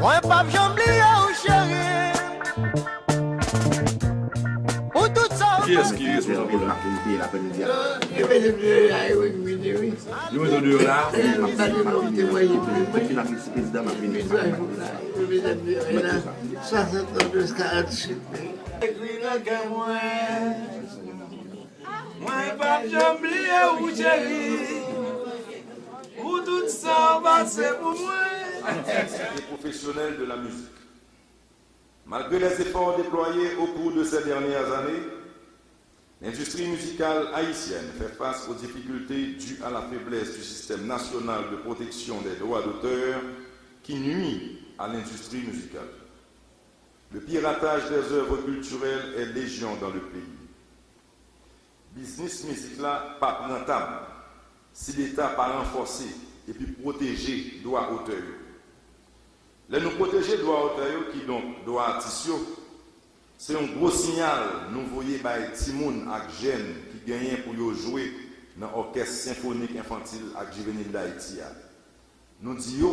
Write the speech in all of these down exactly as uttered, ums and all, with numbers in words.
Mwen p ap janm bliye w, cheri. Pou tout sa w... Kiyès ki responsab pou la? Yo mete w deyò la? Ekri nan kè mwen. Mwen p ap janm bliye w, cheri, pou tout sa w pase pou mwen. Artistes et professionnels de la musique. Malgré les efforts déployés au cours de ces dernières années, l'industrie musicale haïtienne fait face aux difficultés dues à la faiblesse du système national de protection des droits d'auteur qui nuit à l'industrie musicale. Le piratage des œuvres culturelles est légion dans le pays. Biznis mizik la p ap rantab si Leta pa ranfòse epi pwoteje dwa otè yo. Lè nou pwoteje dwa otè yo, kidonk dwa atis yo, se yon gwo siyal nou voye bay timoun ak jèn ki genyen pou yo jwe nan Òkès Senfonik Enfantil ak Jivenil Dayiti a. Nou di yo,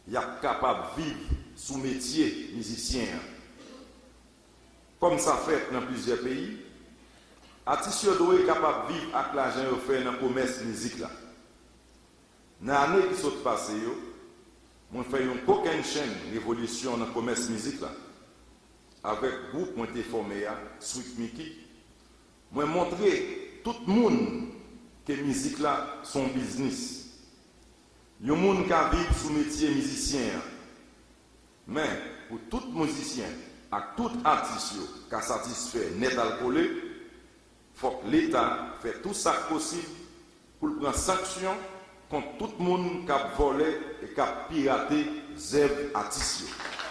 y ap kapab viv sou metye mizisyen an. Kòm sa fèt nan plizyè peyi, atis yo dwe kapab viv ak lajan yo fè nan komès mizik la. Nan ane ki sot pase yo, mwen fè yon kokennchenn revolisyon nan komès mizik la. Avèk gwoup mwen te fòme a, Sweet Micky, mwen montre tout moun ke mizik la se yon biznis. Yon moun ka viv sou metye mizisyen an. Men, pou tout mizisyen ak tout atis yo ka satisfè nètalkole, fòk Leta fè tou sa k posib pou l pran sanksyon kont tout moun k ap vòlè e k ap pirate zèv atis yo.